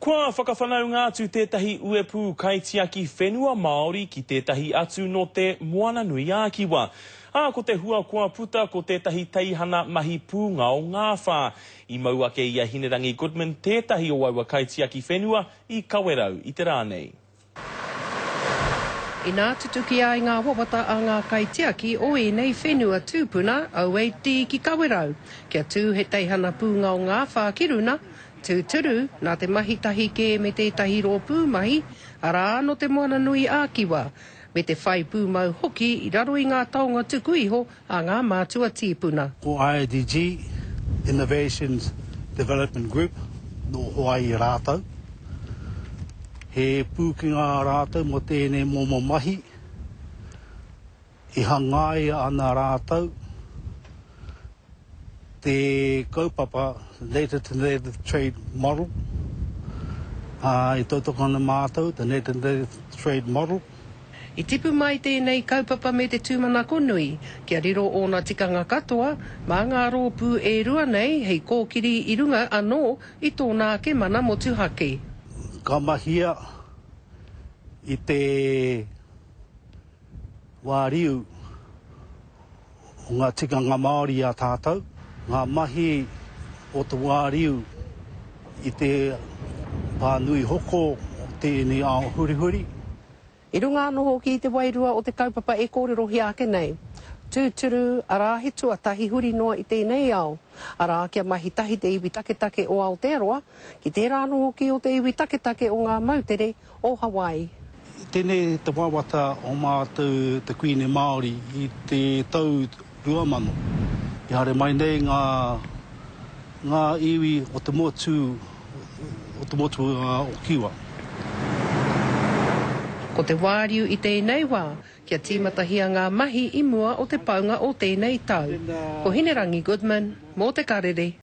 Kua whakawhanaunga atu tētahi uepū kaitiaki whenua Māori ki tētahi atu nō te Moana-nui-ā-Kiwa. Ā, ko te hua kua puta ko tētahi teihana mahi pūngao ngāwhā. I mau ake i a Hinerangi Goodman tētahi o aua kaitiaki whenua i Kawerau i te rā nei. Inā tutuki ai ngā wawata a ngā kaitiaki o ēnei whenua tūpuna OAD ki Kawerau, kia tū he teihana pūngao ngāwhā ki runa, tūturu, nā te mahi tahi kē me tētahi rōpū mahi, arā, nō Te Moana-nui-ā-Kiwa, me te whai pūmau hoki i raro i ngā taonga tuku iho a ngā mātua tīpuna. Ko IDG, Innovations Development Group, nō Hawaii rātou. He pūkenga rātou mō tēnei momo mahi. I hangaia ana rātou te kaupapa Native to Native Trade Model, ā, e tautoko ana mātou the Native to Native Trade Model. I tipu mai tēnei kaupapa me te tūmanako nui kia riro ōna tikanga katoa mā ngā rōpū e rua nei hei kōkiri i runga anō i tōna ake mana motuhake. Ka mahia i te wāriu o ngā tikanga Māori i a tātou, ngā mahi o te wāriu i te pānui hoko o tēnei ao hurihuri. I runga anō hoki i te wairua o te kaupapa e kōrerohia ake nei. Tūturu, arā he tuatahi huri noa i tēnei ao, arā kia mahi tahi te iwi taketake o Aotearoa ki tērā anō hoki o te iwi taketake o ngā moutere o Hawaii. Tēnei te wawata o mātou te Kuini Māori i te tau 2000. I haere mai nei ngā ngā iwi o te motu o te motu o Kiwa. Ko te wāriu i tēnei wā, kia tīmatahia ngā mahi i mua o te paunga o tēnei tau. Ko Hinerangi Goodman, mō Te Karere.